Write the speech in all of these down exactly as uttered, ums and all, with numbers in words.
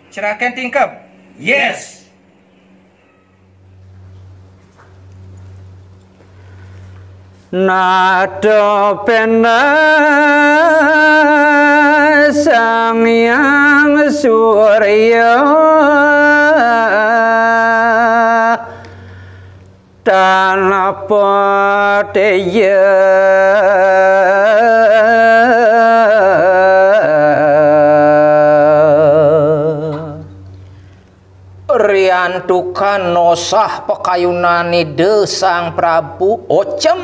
Cerakan tingkep. Yes. Nata penah Sang Hyang Surya tanpa teja. Riantukan nosah pakayunan Ida Sang Prabu, ocem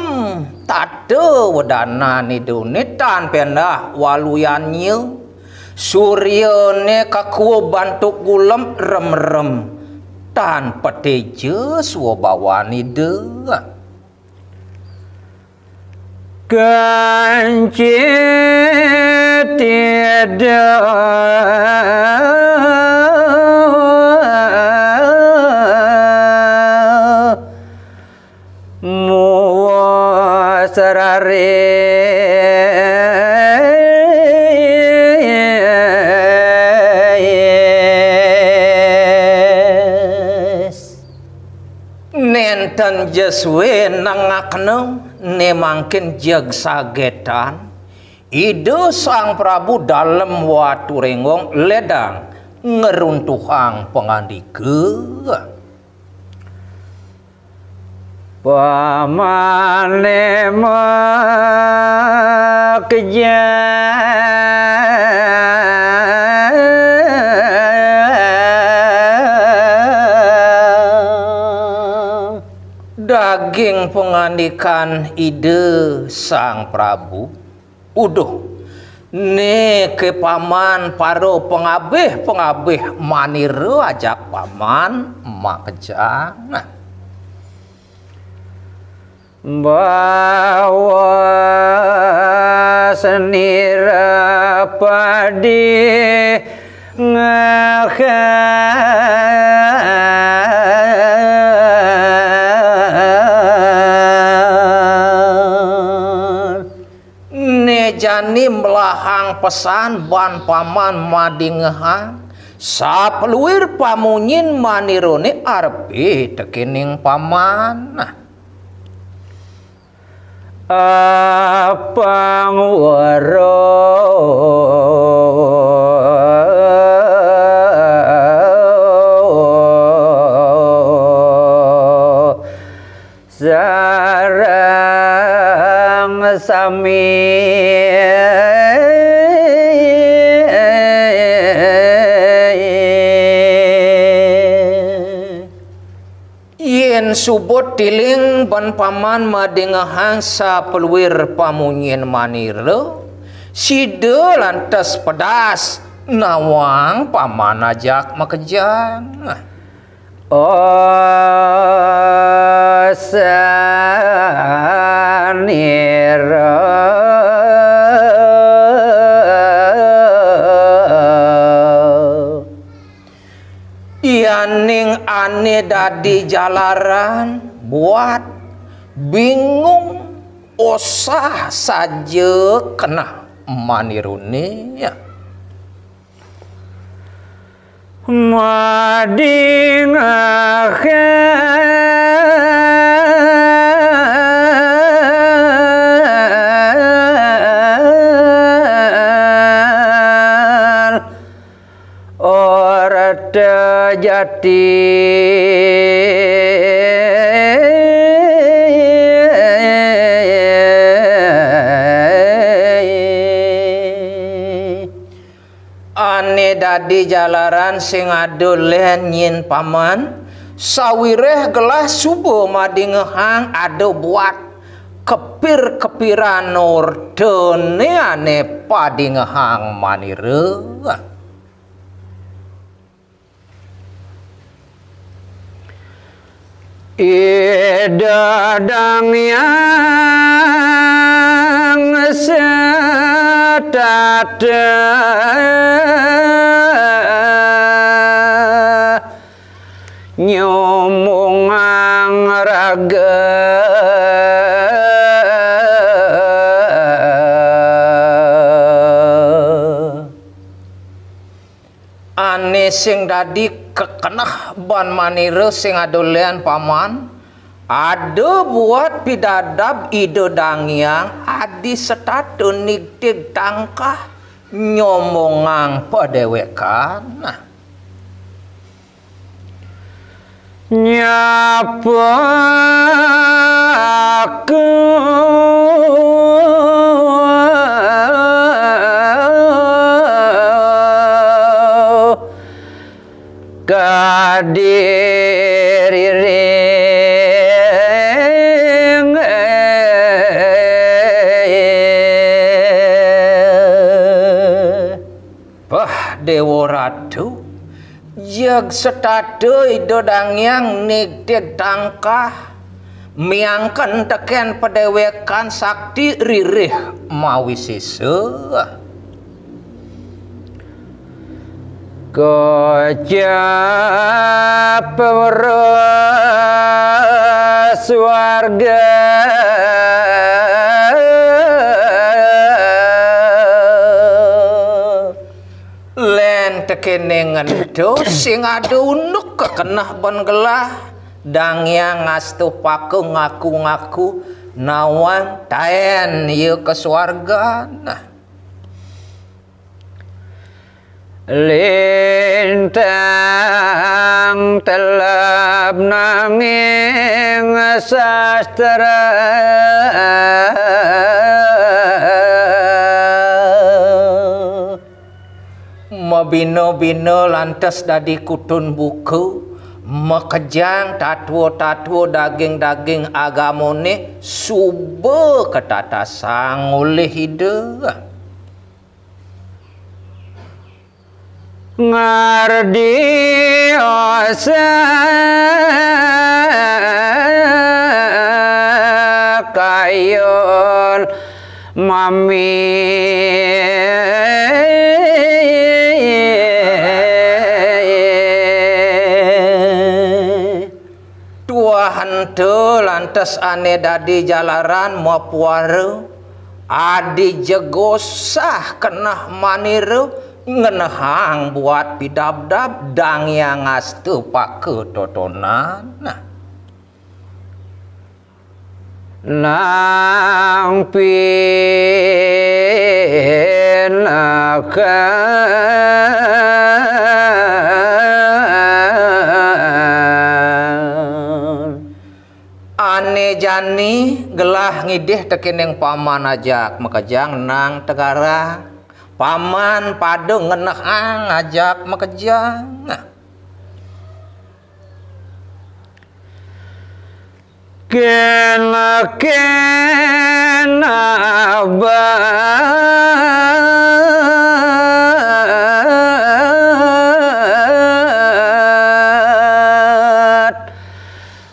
tata wedanan Ida né tan pendah waluyanya. Suryane kakua bantuk gulem remrem, tan pateja swabawan Ida. Kancit Ida muwa sararis. Nenten ja suwe nengakna, ne mangkin jeg sagetan, Ida Sang Prabu Dalem Watu Renggong ledang ngeruntuhang pangandika. Pamane makejang. Daging pangandikan Ida Sang Prabu, uduh, neke paman para pangabih-pangabih manira ajak paman makejang. Bawa senira padi ngahar. Ne jani melahang pesan ban paman madingehang, sapeluir pamunyin manirane arepe tekening paman. Nah. Apang wara sareng sami. Yen suba tiling ban paman madingehang sapeluir pamunyin manira, sida lantas pedas nawang paman ajak makejang. Asanira. Yaning ane dadi jalaran buat bingung, osah saja keneh manirune. Madingehang orta jati. Ane dadi jalaran sing ada len nyin paman, sawireh gelah suba madingehang ada buat kepir-kepiran ortane ane padingehang manira. Ida Dang Hyang setata nyumbungang raga. Ane Sing dadi kekeneh ban manira sing ada len paman, ada buat pidabdab Ida Dang Hyang adi setata nigtig tangkah nyombongang padewekan. Nyapa aku kadiriring. Bah, Dewa Ratu, jeg setata Ida Dang Hyang nigtig tangkah, miangken teken padewekan sakti ririh mawisesa. Kocap weruh swarga. Len tekene ngento sing ada unduk kekeneh ban gelah, Dang Hyang ngastupaka ngaku-ngaku nawang taen ia ka swargan. Lintang telep nanging sastra. Mabina-bina lantas dadi kutun buka, makejang tatua-tatua daging-daging agamane suba katatasang olih Ida. Ngardi osak kayun mami. Tuah ento lantas ane dadi jalaran mapuara, adi jegosah keneh manira ngenehang buat pidabdab Dang Hyang ngastupaka totonan. Nang pinakan. Ane jani gelah ngidih tekening paman ajak makejang nang tegarang. Paman pada ngenehang ajak makejang. Kena-kena abat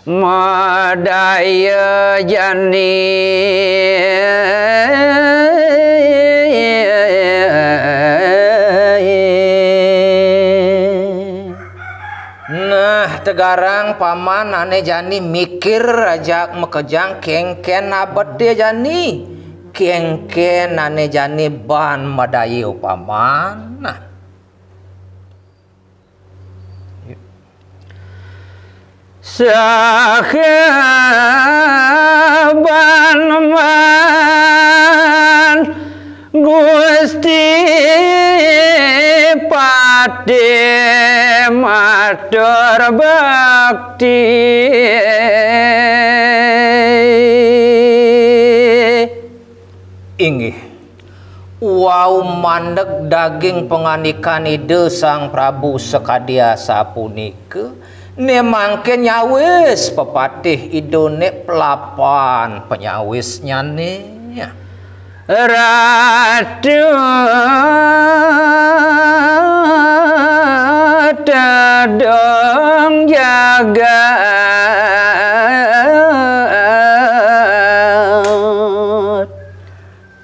madaya jani. Nah, tegarang paman ane jani mikir ajak makejang kengken abete jani. Kengken ane jani ban madaya paman. Nah. Sahaban man Gusti Patih matur bakti. Inggih. Wau mandeg daging pangandikan Ida Sang Prabu sakadi asapunika, ne mangkin nyawis pepatih Idane pelapan panyawisnyane. Ratu tedung jagat.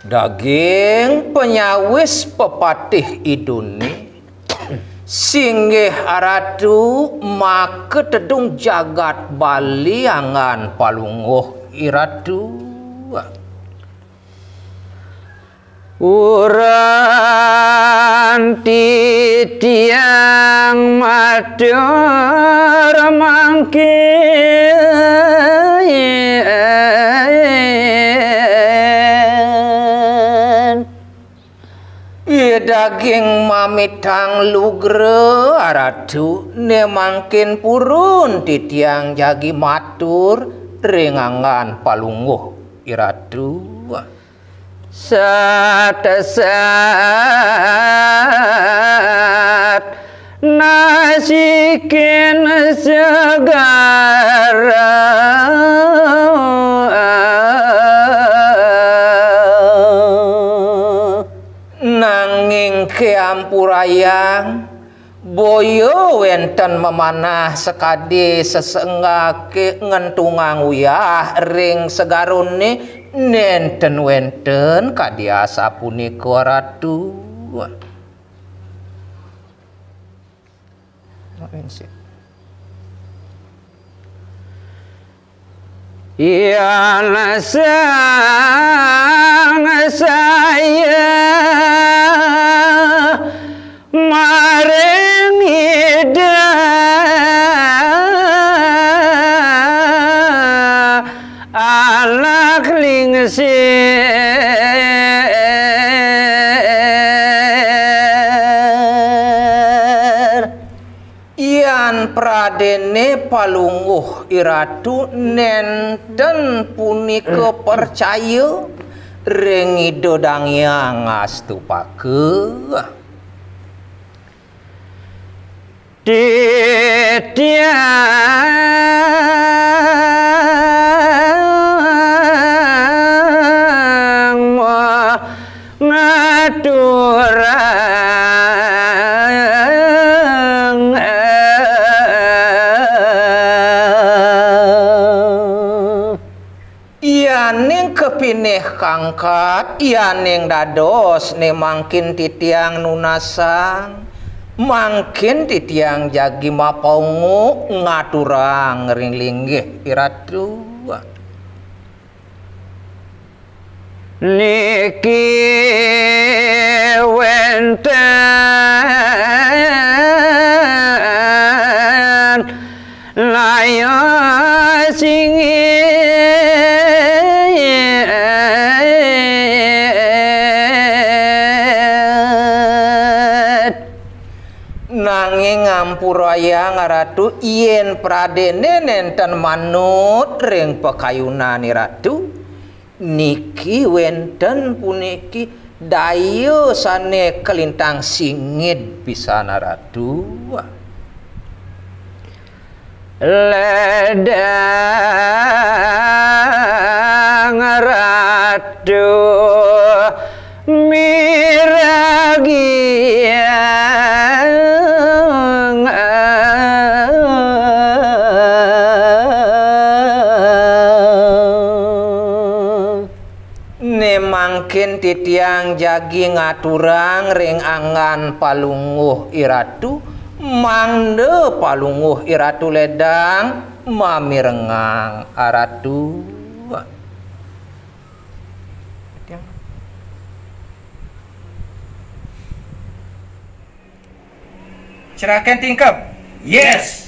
Daging panyawis pepatih Idane, singgih Ratu maka tedung jagat Bali anggan palungguh Iratu. Uran Titiang matur mangkin. Ih, daging mamitang lugra, Ratu, né mangkin purun titiang jagi matur ring anggan Palungguh Iratu. Sat, sat, nasikin segara. Nanging ké ampurayang, boya wénten mamanah sakadi sesenggaké ngentungang uyah ring segarané, nénten wénten kadi asapunika, Ratu. Yan sangsaya maring Ida anak lingsir. Yan pradéné Palungguh Iratu nénten punika percaya ring Ida Dang Hyang Astupaka. Titiang ngaturang. Yaning kapinih kangkat, yaning dados, né mangkin titiang nunasang, mangkin titiang jagi mapaungu ngaturang ring linggih Iratu. Niki wénten laya singit. Nanging ampurayang Ratu, yén pradéné nénten manut ring pakayunan Iratu, niki wénten puniki daya sané kalintang singit pisan, Ratu. Ledang Ratu miragiang. Né mangkin titiang jagi ngaturang ring anggan Palungguh Iratu, mangda Palungguh Iratu ledang mamirengang, Ratu. Cerakan tingkap. Yes.